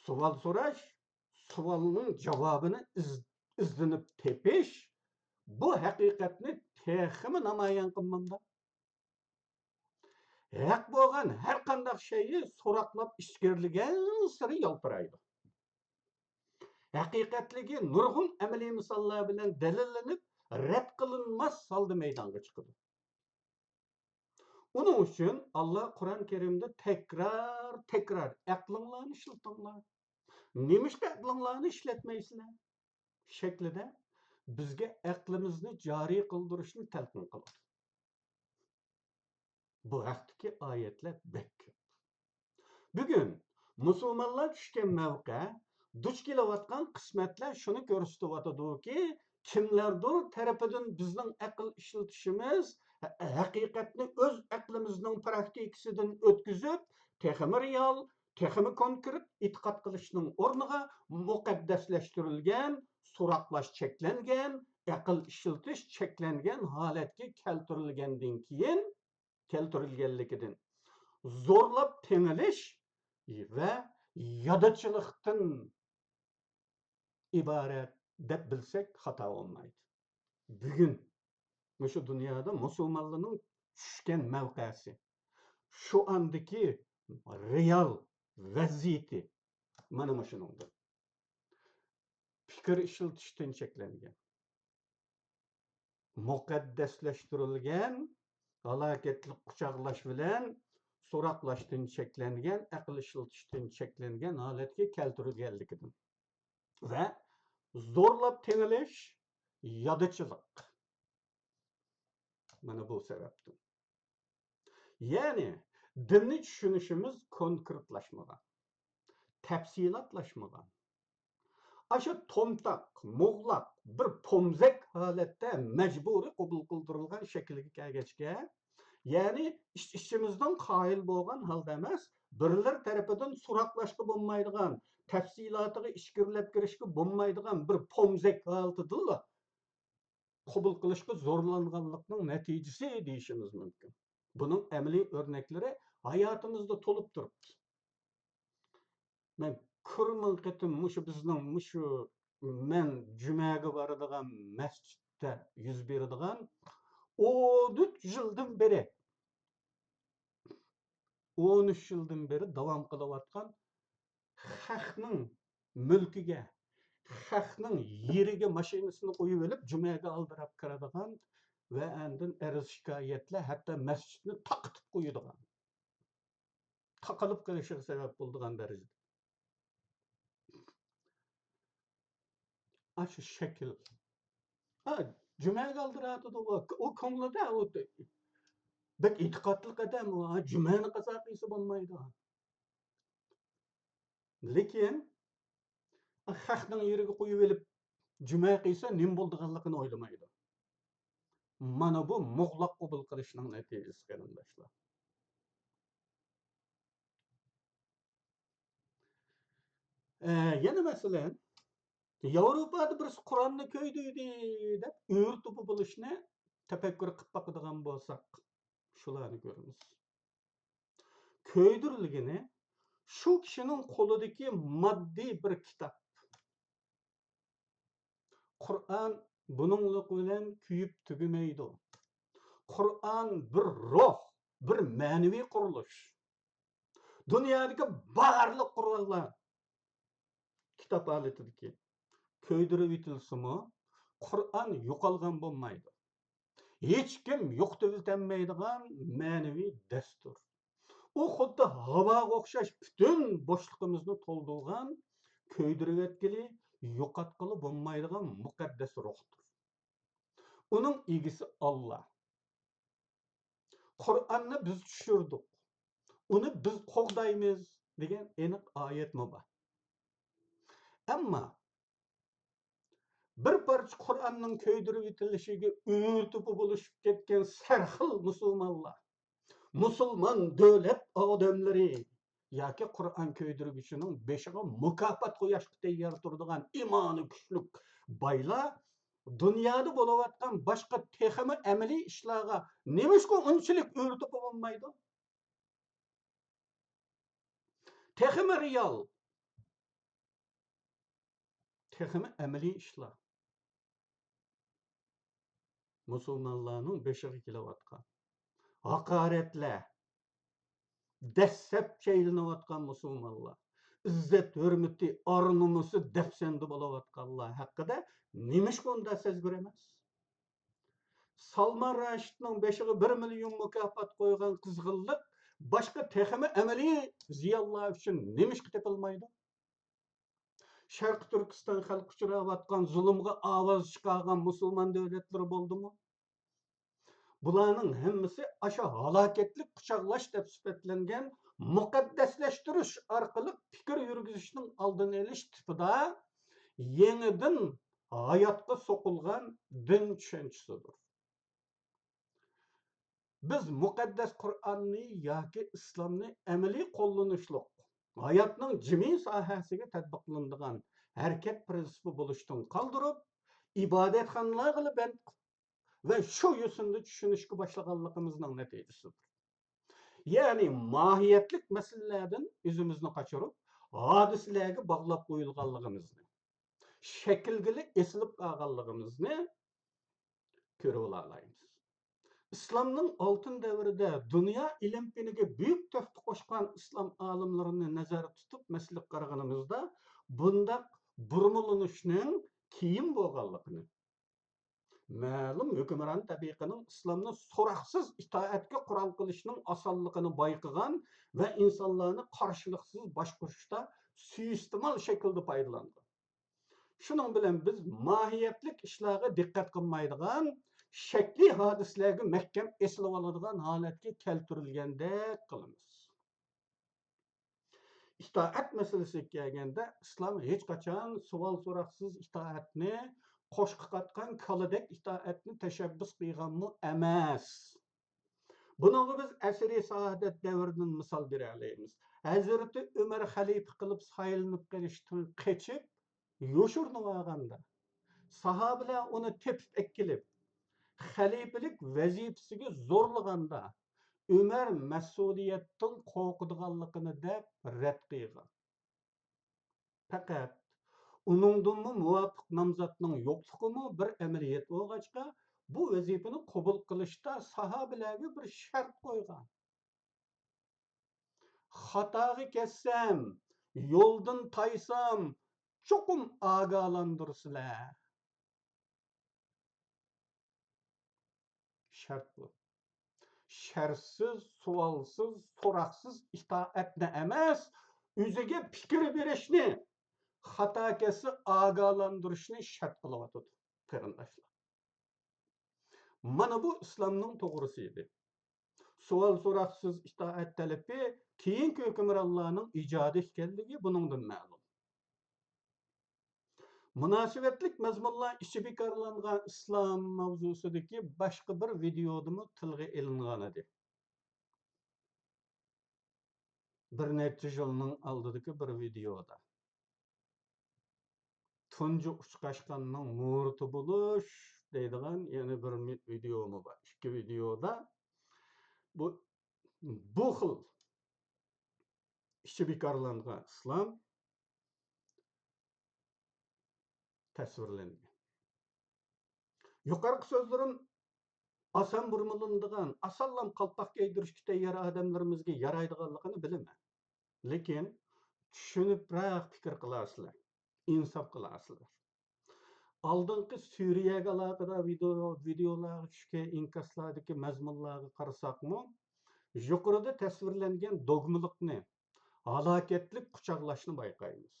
سوئال سوراش، سوئالنىڭ جاۋابىنى ئىز-، ئىزدىنىپ تېپىش، بۇ ھەقىقەتنى تېخىمۇ نامايان قىلمامدا. ھەق بولغان ھەر قانداق شەيئى سوراقلاپ ئىچكىرىلىگەنسېرى يالتىرايدۇ. ھەقىقەتلىكى نۇرغۇن ئەمەلىي مىساللار بىلەن دەلىللىنىپ، رەت قىلىنماس ھالدا مەيدانغا چىقىدۇ. ئۇنىڭ ئۈچۈن ئاللا قۇرئان كەرىمدە تەكرار، تەكرار، ئەقلىڭلارنى ئىشلىتىڭلار. نېمىشقا ئەقلىڭلارنى ئىشلەتمەيسىلەر؟ شەكلىدە بىزگە ئەقلىمىزنى جارى قىلدۇرۇشنى تەلقىن قىلىدۇ. بۇ ھەقتىكى ئايەتلەر بەك كۆپ. بۈگۈن مۇسۇلمانلار چۈشكەن مەۋقە، دۇچ كېلىۋاتقان قىسمەتلەر شۇنى كۆرسىتىۋاتىدۇكى، كىملەردۇر تەرىپىدىن بىزنىڭ ئەقىل ئىشلىتىشىمىز، ھە-، ھەقىقەتنى ئۆز ئەقلىمىزنىڭ پراكتىكىسىدىن ئۆتكۈزۈپ، تېخىمۇ رېئال، تېخىمۇ كونكرېت ئېتىقاد قىلىشنىڭ ئورنىغا مۇقەددەسلەشتۈرۈلگەن، سوراقلاش چەكلەنگەن، ئەقىل ئىشلىتىش چەكلەنگەن ھالەتكە كەلتۈرۈلگەندىن كېيىن، كەلتۈرۈلگەنلىكىدىن زورلاپ تېڭىلىش ۋە يادىچىلىقتىن ئىبارەت دەپ بىلسەك خاتا بولمايدۇ. بۈگۈن مۇشۇ دۇنيادا مۇسۇلمانلارنىڭ چۈشكەن مەۋقەسى، شۇ ئاندىكى رېئال ۋەزىيىتى مانا مۇشۇنىڭدىن. پىكىر ئىشلىتىشتىن چەكلەنگەن، مۇقەددەسلەشتۈرۈلگەن، ھالاكەتلىك قۇچاقلاش بىلەن سوراقلاشتىن چەكلەنگەن، ئەقىل ئىشلىتىشتىن چەكلەنگەن ھالەتكە كەلتۈرۈلگەنلىكىدىن ۋە زورلاپ تېڭىلىش، يادىچىلىق. مانا بۇ سەۋەبتىن. يەنى دىننى چۈشىنىشىمىز كونكرېتلاشمىغان، تەپسىلاتلاشمىغان. ئاشۇ تومتاق، مۇغلاق، بىر پومزەك ھالەتتە مەجبۇرىي قوبۇل قىلدۇرۇلغان شەكىلگە كەلگەچكە، يەنى ئىچ-ئىچىمىزدىن قايىل بولغان ھالدا ئەمەس، بىرلىرى تەرىپىدىن سوراقلاشقا بولمايدىغان، تەپسىلاتىغا ئىچكىرىلەپ كىرىشكە بولمايدىغان بىر پومزەك ھالىتىدىلا قوبۇل قىلىشقا زورلانغانلىقنىڭ نەتىجىسى دېيىشىمىز مۇمكىن. بۇنىڭ ئەمەلىي ئۆرنەكلىرى ھاياتىمىزدا تولۇپ تۇرۇپتۇ. مەن كۆرمىڭ قېتىم مۇشۇ بىزنىڭ، مۇشۇ مەن جۈمەگە بارىدىغان مەسچىتتە يۈز بېرىدىغان، ئون ئۈچ يىلدىن بېرى، ئون ئۈچ يىلدىن بېرى داۋام قىلىۋاتقان خەقنىڭ مۈلكىگە، خەقنىڭ يېرىگە ماشىنىسىنى قويۇۋېلىپ، جۈمەگە ئالدىراپ كىرىدىغان ۋە ئاندىن ئەرز-شىكايەتلەر، ھەتتا مەسچىتنى تاقىتىپ قويىدىغان، تاقىلىپ قېلىشىغا سەۋەب بولىدىغان دەرىجىدە. ئاشۇ شەكىل. ھە، جۈمەگە ئالدىراۋاتىدۇ ئۇ. ئۇ كۆڭلىدە ئۇ بەك ئېتىقادلىق ئادەم ئۇ. ھە، جۈمەنى قازا قىلسا بولمايدۇ. لېكىن خەقنىڭ يېرىگە قويۇۋېلىپ جۈمە قىلسا نېمە بولىدىغانلىقىنى ئويلىمايدۇ. مانا بۇ مۇغلاق قوبۇل قىلىشنىڭ نەتىجىسى، قېرىنداشلار. ئە، يەنە مەسىلەن، ياۋروپادا بىرسى قۇرئاننى كۆيدۈردى دەپ ئۆرە-توپا بولۇشنى تەپەككۇر قىلىپ باقىدىغان بولساق، شۇلارنى كۆرىمىز. كۆيدۈرۈلگىنى شۇ كىشىنىڭ قولىدىكى ماددىي بىر كىتاب. قۇرئان بۇنىڭلىق بىلەن كۆيۈپ تۈگىمەيدۇ. قۇرئان بىر روھ، بىر مەنىۋى قۇرۇلۇش. دۇنيادىكى بارلىق قۇرئانلار كىتاب ھالىتىدىكى كۆيدۈرۈۋېتىلسىمۇ، قۇرئان يوقالغان بولمايدۇ. ھېچكىم يوقىتىۋېتەلمەيدىغان مەنىۋى دەستۇر. ئۇ خۇددى ھاۋاغا ئوخشاش پۈتۈن بوشلۇقىمىزنى تولدۇرغان، كۆيدۈرۈۋەتكىلى، يوقاتقىلى بولمايدىغان مۇقەددەس روھتۇر. ئۇنىڭ ئىگىسى ئاللا. قۇرئاننى بىز چۈشۈردۇق، ئۇنى بىز قوغدايمىز دېگەن ئېنىق ئايەتمۇ بار. ئەمما بىر پارچە قۇرئاننىڭ كۆيدۈرۈۋېتىلىشىگە ئۆرە-توپا بولۇشۇپ كەتكەن سەرخىل مۇسۇلمانلار، مۇسۇلمان دۆلەت ئادەملىرى ياكى قۇرئان كۆيدۈرگۈچىنىڭ بېشىغا مۇكاپات قوياشقا تەييار تۇرىدىغان ئىمانى كۈچلۈك بايلار دۇنيادا بولۇۋاتقان باشقا تېخىمۇ ئەمەلىي ئىشلارغا نېمىشقا ئۇنچىلىك ئۆرە-توپا بولمايدۇ؟ تېخىمۇ رېئال، تېخىمۇ ئەمەلىي ئىشلار. مۇسۇلمانلارنىڭ بېشىغا كېلىۋاتقان ھاقارەتلەر، دەسسەپ چەيلىنىۋاتقان مۇسۇلمانلار، ئىززەت-ھۆرمىتى، ئار-نومۇسى دەپسەندە بولۇۋاتقانلار ھەققىدە نېمىشقا ئۇنداق سەزگۈر ئەمەس؟ سالمان راشىدنىڭ بېشىغا بىر مىليون مۇكاپات قويغان قىزغىنلىق باشقا تېخىمۇ ئەمەلىي زىيانلار ئۈچۈن نېمىشقا تېپىلمايدۇ؟ شەرقىي تۈركىستان خەلقى ئۇچراۋاتقان زۇلۇمغا ئاۋاز چىقارغان مۇسۇلمان دۆلەتلىرى بولدىمۇ؟ بۇلارنىڭ ھەممىسى ئاشۇ ھالاكەتلىك قۇچاقلاش دەپ سۈپەتلەنگەن مۇقەددەسلەشتۈرۈش ئارقىلىق پىكىر يۈرگۈزۈشنىڭ ئالدىنى ئېلىش تىپىدا يېڭىدىن ھاياتقا سوقۇلغان دىن چۈشەنچىسىدۇر. بىز مۇقەددەس قۇرئاننى ياكى ئىسلامنى ئەمەلىي قوللىنىشلىق، ھاياتنىڭ جىمى ساھەسىگە تەتبىقلىنىدىغان ھەرىكەت پىرىنسىپى بولۇشتىن قالدۇرۇپ، ئىبادەتخانىلارغىلا بەند ۋە شۇ يوسۇندا چۈشىنىشكە باشلىغانلىقىمىزنىڭ نەتىجىسىدۇر. يەنى ماھىيەتلىك مەسىلىلەردىن ئۆزىمىزنى قاچۇرۇپ، ھادىسىلەرگە باغلاپ قويۇلغانلىقىمىزنى، شەكىلگىلا ئېسىلىپ قالغانلىقىمىزنى كۆرۈۋالالايمىز. ئىسلامنىڭ ئالتۇن دەۋرىدە دۇنيا ئىلىم-پېنىگە بۈيۈك تۆھپە قوشقان ئىسلام ئالىملىرىنى نەزەردە تۇتۇپ مەسىلىگە قارىغىنىمىزدا، بۇنداق بۇرمىلىنىشنىڭ كېيىن بولغانلىقىنى، مەلۇم ھۆكۈمران تەبىقىنىڭ ئىسلامنى سوراقسىز ئىتائەتكە قورال قىلىشنىڭ ئاسانلىقىنى بايقىغان ۋە ئىنسانلارنى قارشىلىقسىز باشقۇرۇشتا سۇيىئىستېمال شەكلىدە پايدىلانغان. شۇنىڭ بىلەن بىز ماھىيەتلىك ئىشلارغا دىققەت قىلمايدىغان، شەكلىي ھادىسىلەرگە مەھكەم ئېسىلىۋالىدىغان ھالەتكە كەلتۈرۈلگەندەك قىلىمىز. ئىتائەت مەسىلىسىگە كەلگەندە، ئىسلام ھېچقاچان سوئال-سوراقسىز ئىتائەتنى، قوشقا قاتقان كالىدەك ئىتائەتنى تەشەببۇس قىلغانمۇ ئەمەس. بۇنىڭغا بىز ئەسرى سائادەت دەۋرىدىن مىسال بېرەلەيمىز. ھەزرىتى ئۆمەر خەلىپە قىلىپ سايلىنىپ قېلىشتىن قېچىپ، يوشۇرۇنۇۋالغاندا، ساھابىلەر ئۇنى تېپىپ ئەكېلىپ، خەلىپىلىك ۋەزىپىسىگە زورلىغاندا، ئۆمەر مەسئۇلىيەتتىن قورقىدىغانلىقىنى دەپ رەت قىلغان. پەقەت ئۇنىڭدىنمۇ مۇۋاپىق نامزاتنىڭ يوقلۇقىمۇ بىر ئەمەلىيەت بولغاچقا، بۇ ۋەزىپىنى قوبۇل قىلىشتا ساھابىلەرگە بىر شەرت قويغان. خاتاغا كەتسەم، يولدىن تايسام، چوقۇم ئاگاھلاندۇرسىلەر. شەرت بۇ. شەرتسىز، سوئالسىز، سوراقسىز ئىتائەتنى ئەمەس، ئۆزىگە پىكىر بېرىشنى، خاتا كەتسە ئاگاھلاندۇرۇشنى شەرت قىلىۋاتىدۇ، قېرىنداشلار. مانا بۇ ئىسلامنىڭ توغرىسى ئىدى. سوئال-سوراقسىز ئىتائەت تەلىپى كېيىنكى ھۆكۈمرانلارنىڭ ئىجادى ئىكەنلىكى بۇنىڭدىن مەلۇم. مۇناسىۋەتلىك مەزمۇنلار ئىچى بىكارلانغان ئىسلام ماۋزۇسىدىكى باشقا بىر ۋىدېئودىمۇ تىلغا ئېلىنغانىدى. بىر نەچچە يىلنىڭ ئالدىدىكى بىر ۋىدېئودا. تۇنجى ئۇچقاشقاننىڭ مۇرىتى بولۇش دەيدىغان يەنە بىر مى-، ۋىدېئومۇ بار. ئىككى ۋىدېئودا بۇ، بۇ خىل ئىچى بىكارلانغان ئىسلام تەسۋىرلەنگەن. يۇقىرىقى سۆزلىرىم ئاسان بۇرمىلىنىدىغان، ئاسانلا قالپاق كىيدۈرۈشكە تەييار ئادەملىرىمىزگە يارايدىغانلىقىنى بىلىمەن. لېكىن چۈشىنىپرەك پىكىر قىلارسىلەر، ئىنساپ قىلارسىلەر. ئالدىنقى سۈرىيەگە ئالاقىدار ۋىدېئو، ۋىدېئولارغا چۈشكەن ئىنكاسلاردىكى مەزمۇنلارغا قارىساقمۇ، يۇقىرىدا تەسۋىرلەنگەن دوگمىلىقنى، ھالاكەتلىك قۇچاقلاشنى بايقايمىز.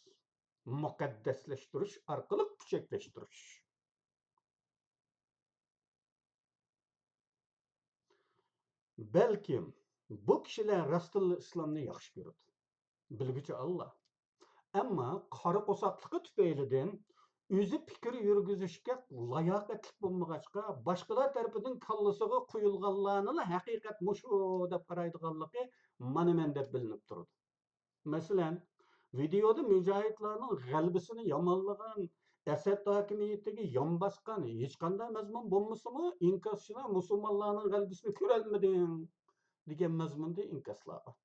مۇقەددەسلەشتۈرۈش ئارقىلىق پۈچەكلەشتۈرۈش. بەلكىم بۇ كىشىلەر راستتىنلا ئىسلامنى ياخشى كۆرىدۇ. بىلگۈچى ئاللا. ئەمما قارا قورساقلىقى تۈپەيلىدىن ئۆزى پىكىر يۈرگۈزۈشكە لاياقەتلىك بولمىغاچقا، باشقىلار تەرىپىدىن كاللىسىغا قويۇلغانلارنىلا ھەقىقەت مۇشۇ دەپ قارايدىغانلىقى مانا مەندەك بىلىنىپ تۇرىدۇ. مەسىلەن، ۋىدېئودا مۇجاھىدلارنىڭ غەلىبىسىنى يامانلىغان، ئەسەد ھاكىمىيىتىگە يان باسقان ھېچقانداق مەزمۇن بولمىسىمۇ، ئىنكاسچىلار مۇسۇلمانلارنىڭ غەلىبىسىنى كۆرەلمىدىڭ دېگەن مەزمۇندا ئىنكاسلار بار.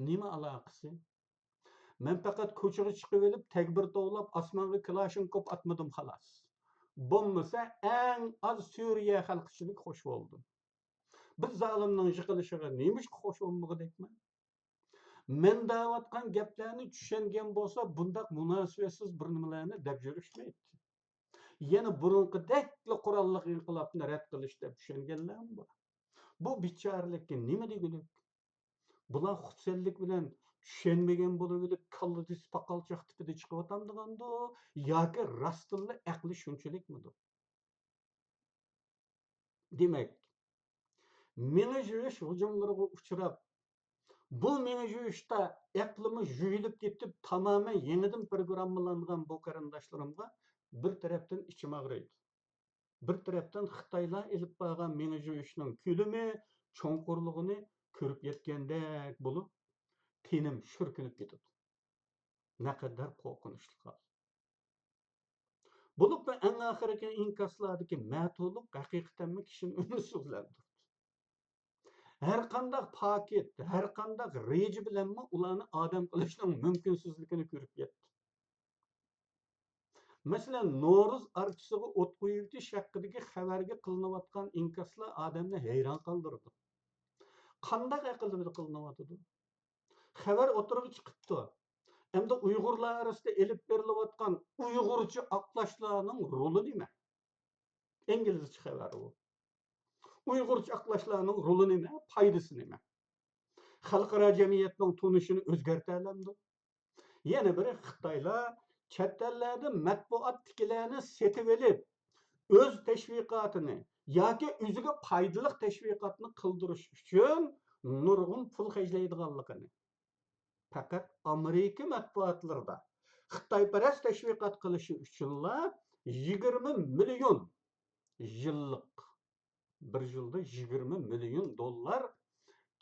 نېمە ئالاقىسى؟ مەن پەقەت كوچىغا چىقىۋېلىپ، تەكبىر توۋلاپ، ئاسمانغا كلاشىنكوف ئاتمىدىم، خالاس. بولمىسا، ئەڭ ئاز سۈرىيە خەلقىچىلىك خوش بولدۇم. بىز زالىمنىڭ يىقىلىشىغا نېمىشقا خوش بولمىغۇدەكمەن؟ مەن دەۋاتقان گەپلەرنى چۈشەنگەن بولسا، بۇنداق مۇناسىۋەتسىز بىر نېمىلەرنى دەپ يۈرۈشمەيتتى. يەنە بۇرۇنقىدەكلا قوراللىق ئىنقىلابنى رەت قىلىش دەپ چۈشەنگەنلەرمۇ بار. بۇ بىچارىلىككە نېمە دېگۈلۈك؟ بۇلار خۇپسەنلىك بىلەن چۈشەنمىگەن بولۇۋېلىپ، كاللىسى پاقالچاق تىپىدە چىقىۋاتامدىغاندۇ ياكى راستتىنلا ئەقلى شۇنچىلىكمىدۇ؟ دېمەك، مېڭە جۇيۇش ھۇجۇملىرىغا ئۇچراپ، بۇ مېڭە جۇيۇشتا ئەقلىمۇ جۇيۇلۇپ كېتىپ، تامامەن يېڭىدىن پروگراممىلانغان بۇ قېرىنداشلىرىمغا بىر تەرەپتىن ئىچىم ئاغرىيدۇ. بىر تەرەپتىن خىتايلار ئېلىپ بارغان مېڭە جۇيۇشنىڭ كۆلىمى، چوڭقۇرلۇقىنى كۆرۈپ يەتكەندەك بولۇپ، تېنىم شۈركۈنۈپ كېتىدۇ. نەقەدەر قورقۇنچلۇق ھال. بولۇپمۇ ئەڭ ئاخىرقى ئىنكاسلاردىكى مەتۇلۇق ھەقىقەتەنمۇ كىشىنى ئۈمىدسىزلەندۈرىدۇ. ھەرقانداق پاكىت، ھەرقانداق رېجە بىلەنمۇ ئۇلارنى ئادەم قىلىشنىڭ مۇمكىنسىزلىكىنى كۆرۈپ يەتتى. مەسىلەن، نورۇز ئارچىسىغا ئوت قويۇۋېتىش ھەققىدىكى خەۋەرگە قىلىنىۋاتقان ئىنكاسلار ئادەمنى ھەيران قالدۇرىدۇ. قانداق ئەقىل بىلەن قىلىنىۋاتىدۇ؟ خەۋەر ئوتتۇرىغا چىقىپتۇ. ئەمدى ئۇيغۇرلار ئارىسىدا ئېلىپ بېرىلىۋاتقان ئۇيغۇرچە ئاقلاشلارنىڭ رولى نېمە؟ ئىنگلىزچە خەۋەر ئۇ. ئۇيغۇرچە ئاقلاشلارنىڭ رولى نېمە؟ پايدىسى نېمە؟ خەلقئارا جەمئىيەتنىڭ تونۇشىنى ئۆزگەرتەلەمدۇ؟ يەنە بىرى، خىتايلار چەت ئەللەردە مەتبۇئاتتىكىلەرنى سېتىۋېلىپ، ئۆز تەشۋىقاتىنى ياكى ئۆزىگە پايدىلىق تەشۋىقاتنى قىلدۇرۇش ئۈچۈن نۇرغۇن پۇل خەجلەيدىغانلىقىنى، پەقەت ئامېرىكا مەتبۇئاتلىرىدا خىتايپەرەس تەشۋىقات قىلىشى ئۈچۈنلا يىگىرمە مىليون يىللىق، بىر يىلدا يىگىرمە مىليون دوللار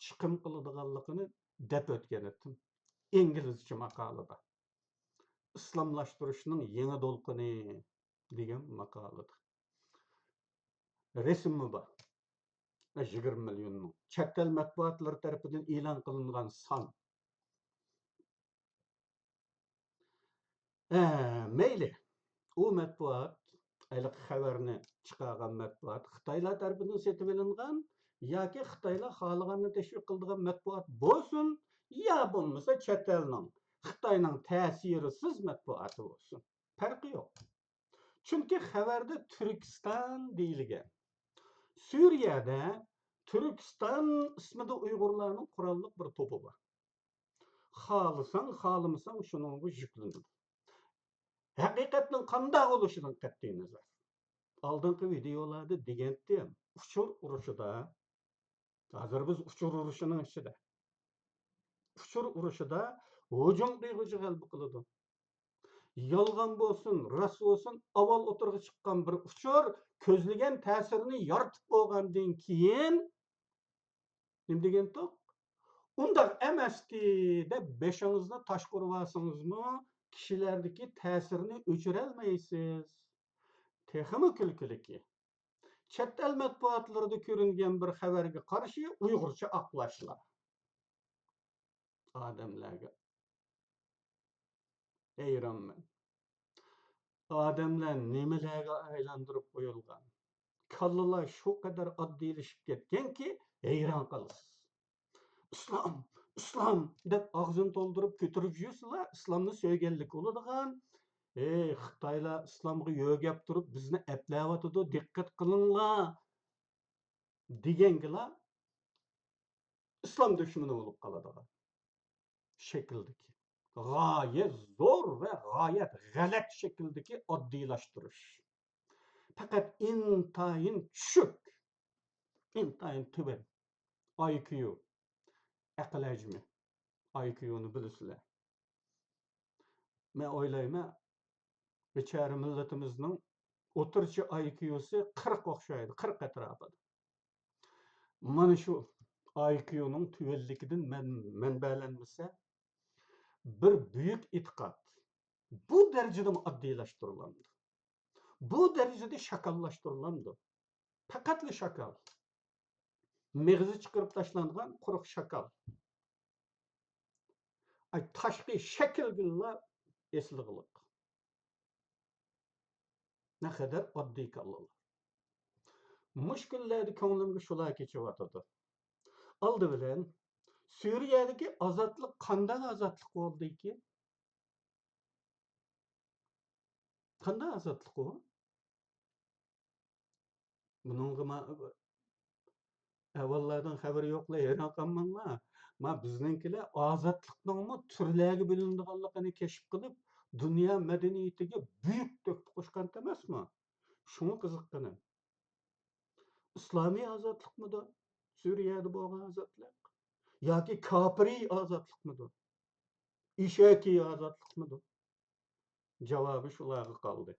چىقىم قىلىدىغانلىقىنى دەپ ئۆتكەن ئىدىم ئىنگلىزچە ماقالىدا. ئىسلاملاشتۇرۇشنىڭ يېڭى دولقۇنى دېگەن ماقالىدا. رەسىممۇ بار. يىگىرمە مىليوننىڭ. چەت ئەل مەتبۇئاتلىرى تەرىپىدىن ئېلان قىلىنغان سان. ئە، مەيلى. ئۇ مەتبۇئات، ھېلىقى خەۋەرنى چىقارغان مەتبۇئات خىتايلار تەرىپىدىن سېتىۋېلىنغان ياكى خىتايلار خالىغاننى تەشۋىق قىلىدىغان مەتبۇئات بولسۇن، يا بولمىسا چەت ئەلنىڭ، خىتاينىڭ تەسىرسىز مەتبۇئاتى بولسۇن. پەرقى يوق. چۈنكى خەۋەردە تۈركىستان دېيىلگەن. سۈرىيەدە تۈركىستان ئىسمىدا ئۇيغۇرلارنىڭ قوراللىق بىر توپى بار. خالىساڭ، خالىمىساڭ شۇنىڭغا يۈكلىنىدۇ. ھەقىقەتنىڭ قانداق بولۇشىدىن قەتئىينەزەر. ئالدىنقى ۋىدېئولاردا دېگەنتىم، ئۇچۇر ئۇرۇشىدا، ھازىر بىز ئۇچۇر ئۇرۇشىنىڭ ئىچىدە. ئۇچۇر ئۇرۇشىدا ھۇجۇم قىلغۇچى غەلىبە قىلىدۇ. يالغان بولسۇن، راست بولسۇن، ئاۋۋال ئوتتۇرىغا چىققان بىر ئۇچۇر كۆزلىگەن تەسىرىنى يارىتىپ بولغاندىن كېيىن، نېمە دېگەنتۇق؟ ئۇنداق ئەمەستى دەپ بېشىڭىزنى تاشقا ئۇرۇۋالسىڭىزمۇ، كىشىلەردىكى تەسىرنى ئۆچۈرەلمەيسىز. تېخىمۇ كۈلكىلىكى، چەت ئەل مەتبۇئاتلىرىدا كۆرۈنگەن بىر خەۋەرگە قارشى ئۇيغۇرچە ئاقلاشلار. ئادەملەرگە ھەيرانمەن. ئادەملەر نېمىلەرگە ئايلاندۇرۇپ قويۇلغان؟ كاللىلار شۇ قەدەر ئاددىيلىشىپ كەتكەنكى، ھەيران قالىسىز. «ئىسلام، ئىسلام» دەپ ئاغزىنى تولدۇرۇپ كۆتۈرۈپ يۈرسىلا، ئىسلامنى سۆيگەنلىك بولىدىغان. «ئەي، خىتايلار ئىسلامغا يۆگەپ تۇرۇپ بىزنى ئەپلەۋاتىدۇ، دىققەت قىلىڭلار» دېگەنگىلا ئىسلام دۈشمىنى بولۇپ قالىدىغان شەكىلدىكى، غايەت زور ۋە غايەت غەلەت شەكىلدىكى ئاددىيلاشتۇرۇش. پەقەت ئىنتايىن چۈشۈك، ئىنتايىن تۆۋەن ئاي كيۇ، ئەقىل ھەجمى، ئاي كيۇنى بىلىسىلەر. مەن ئويلايمەن، بىچارە مىللىتىمىزنىڭ ئوتتۇرىچە ئاي كيۇسى قىرىق ئوخشايدۇ، قىرىق ئەتراپىدا. مانا شۇ ئاي كيۇنىڭ تۆۋەنلىكىدىن مەن-، مەنبەلەنمىسە، بىر بۈيۈك ئېتىقاد بۇ دەرىجىدىمۇ ئاددىيلاشتۇرۇلامدۇ؟ بۇ دەرىجىدە شاكاللاشتۇرۇلامدۇ؟ پەقەتلا شاكال. مېغىزى چىقىرىپ تاشلانغان قۇرۇق شاكال. ئاي، تاشقى شەكىلگىلا ئېسىلغۇلۇق. نەقەدەر ئاددىي كاللىلار. مۇشۇ كۈنلەردە كۆڭلۈمگە شۇلار كېچىۋاتىدۇ. ئالدى بىلەن، سۈرىيەدىكى ئازادلىق قانداق ئازادلىق بولدىكىن؟ قانداق ئازادلىق ئۇ؟ بۇنىڭغا ما-، ئەھۋاللاردىن خەۋىرى يوقلار ھەيران قالماڭلار. ما بىزنىڭكىلەر ئازادلىقنىڭمۇ تۈرلەرگە بۆلۈنىدىغانلىقىنى كەشىپ قىلىپ، دۇنيا مەدەنىيىتىگە بۈيۈك تۆھپە قوشقان ئەمەسمۇ؟ شۇڭا قىزىققىنىم. ئىسلامىي ئازادلىقمىدۇ سۈرىيەدە بولغان ئازادلىق؟ ياكى كاپىرىي ئازادلىقمىدۇ؟ ئېشەكىي ئازادلىقمىدۇ؟ جاۋابى شۇلارغا قالدى.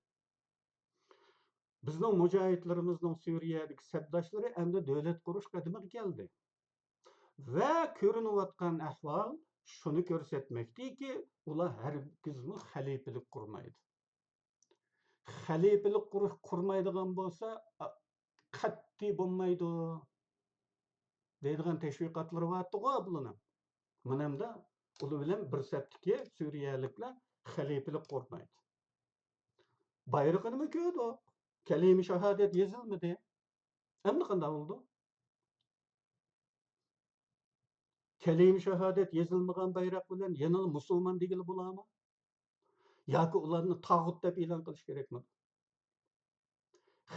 بىزنىڭ مۇجاھىدلىرىمىزنىڭ سۈرىيەدىكى سەپداشلىرى ئەمدى دۆلەت قۇرۇش قەدىمىگە كەلدى. ۋە كۆرۈنۈۋاتقان ئەھۋال شۇنى كۆرسەتمەكتىكى، ئۇلار ھەرگىزمۇ خەلىپىلىك قۇرمايدۇ. خەلىپىلىك قۇرۇش قۇرمايدىغان بولسا، ئا، قەتئىي بولمايدۇ دەيدىغان تەشۋىقاتلىرى بارتىغۇ بۇلارنىڭ. مانا ئەمدى ئۇلار بىلەن بىر سەپتىكى سۈرىيەلىكلەر خەلىپىلىك قۇرمايدۇ. بايرىقىنىمۇ كۆردۇق. كەلىمە شاھادەت يېزىلمىدى. ئەمدى قانداق بولىدۇ؟ كەلىمە شاھادەت يېزىلمىغان بايراق بىلەن يەنىلا مۇسۇلمان دېگىلى بولامۇ؟ ياكى ئۇلارنى تاغۇت دەپ ئېلان قىلىش كېرەكمۇ؟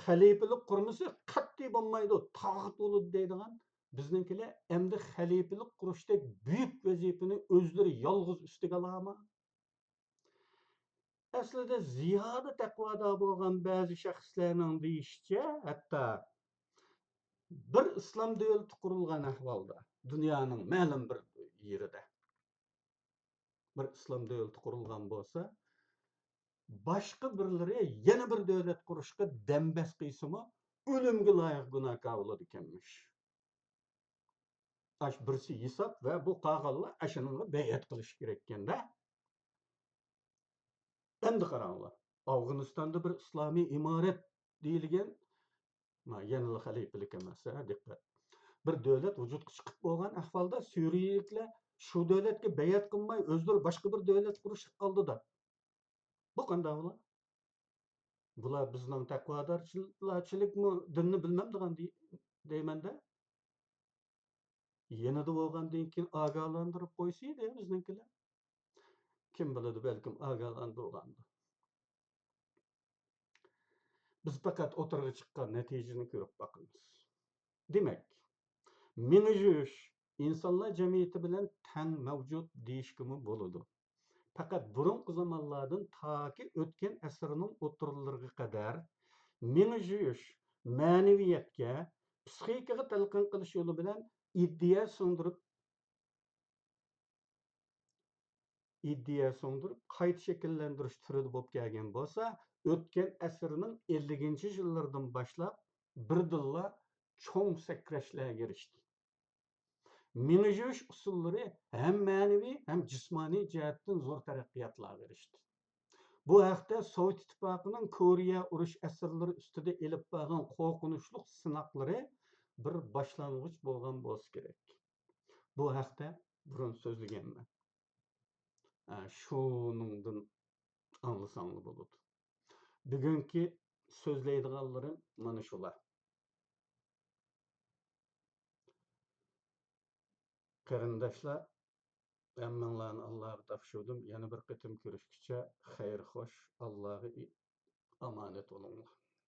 خەلىپىلىك قۇرمىسا قەتئىي بولمايدۇ، تاغۇت بولىدۇ دەيدىغان بىزنىڭكىلەر ئەمدى خەلىپىلىك قۇرۇشتەك بۈيۈك ۋەزىپىنى ئۆزلىرى يالغۇز ئۈستىگە ئالامۇ؟ ئەسلىدە زىيادە تەقۋادار بولغان بەزى شەخسلەرنىڭ دېيىشىچە، ھەتتا بىر ئىسلام دۆلىتى قۇرۇلغان ئەھۋالدا، دۇنيانىڭ مەلۇم بىر يېرىدە بىر ئىسلام دۆلىتى قۇرۇلغان بولسا، باشقا بىرلىرى يەنە بىر دۆلەت قۇرۇشقا دەم بەس قىلسىمۇ، ئۆلۈمگە لايىق گۇناھكار بولىدىكەنمىش. ئاش بىرسى ھېساب ۋە بۇ قالغانلار ئاشۇنىڭغا بەيئەت قىلىشى كېرەككەندە. ئەمدى قاراڭلار، ئافغانىستاندا بىر ئىسلامىي ئىمارەت دېيىلگەن، ما، يەنىلا خەلىپىلىك ئەمەس، ھە، دىققەت. بىر دۆلەت ۋۇجۇدقا چىقىپ بولغان ئەھۋالدا سۈرىيىلىكلەر شۇ دۆلەتكە بەيئەت قىلماي، ئۆزلىرى باشقا بىر دۆلەت قۇرۇشلۇق ئالدىدا. بۇ قانداق بۇلار؟ بۇلار بىزنىڭ تەقۋادارچىلىكمۇ دىننى بىلمەمدىغان دېي-، دەيمەن-دە. يېنىدا بولغاندىن كېيىن ئاگاھلاندۇرۇپ قويسا ئىدى بىزنىڭكىلەر. كىم بىلىدۇ، بەلكىم ئاگاھلاندۇرغاندۇ. بىز پەقەت ئوتتۇرىغا چىققان نەتىجىنى كۆرۈپ باقىمىز. دېمەك، مېڭە جۇيۇش ئىنسانلار جەمئىيىتى بىلەن تەڭ مەۋجۇت دېيىشكىمۇ بولىدۇ. پەقەت بۇرۇنقى زامانلاردىن تاكى ئۆتكەن ئەسىرنىڭ ئوتتۇرىلىرىغا قەدەر مېڭە جۇيۇش، مەنىۋىيەتكە، پسىخىكىغا تەلقىن قىلىش يولى بىلەن ئىدىيە سىڭدۈرۈپ، ئىدىيە سىڭدۈرۈپ، قايتا شەكىللەندۈرۈش تۈرىدە بولۇپ كەلگەن بولسا، ئۆتكەن ئەسىرنىڭ ئەللىكىنچى يىللىرىدىن باشلاپ بىردىنلا چوڭ سەكرەشلەرگە ئېرىشتى. مېڭە جۇيۇش ئۇسۇللىرى ھەم مەنىۋى، ھەم جىسمانىي جەھەتتىن زور تەرەققىياتلارغا ئېرىشتى. بۇ ھەقتە سوۋېت ئىتتىپاقىنىڭ كورېيە ئۇرۇش ئەسىرلىرى ئۈستىدە ئېلىپ بارغان قورقۇنچلۇق سىناقلىرى بىر باشلانغۇچ بولغان بولسا كېرەك. بۇ ھەقتە بۇرۇن سۆزلىگەنمەن. ئە، شۇنىڭدىن ئاڭلىساڭلار بولىدۇ. بۈگۈنكى سۆزلەيدىغانلىرىم مانا شۇلار. قېرىنداشلار، ھەممىڭلارنى ئاللاغا تاپشۇردۇم. يەنە بىر قېتىم كۆرۈشكىچە خەير خوش، ئاللاغا ئامانەت بولۇڭلار.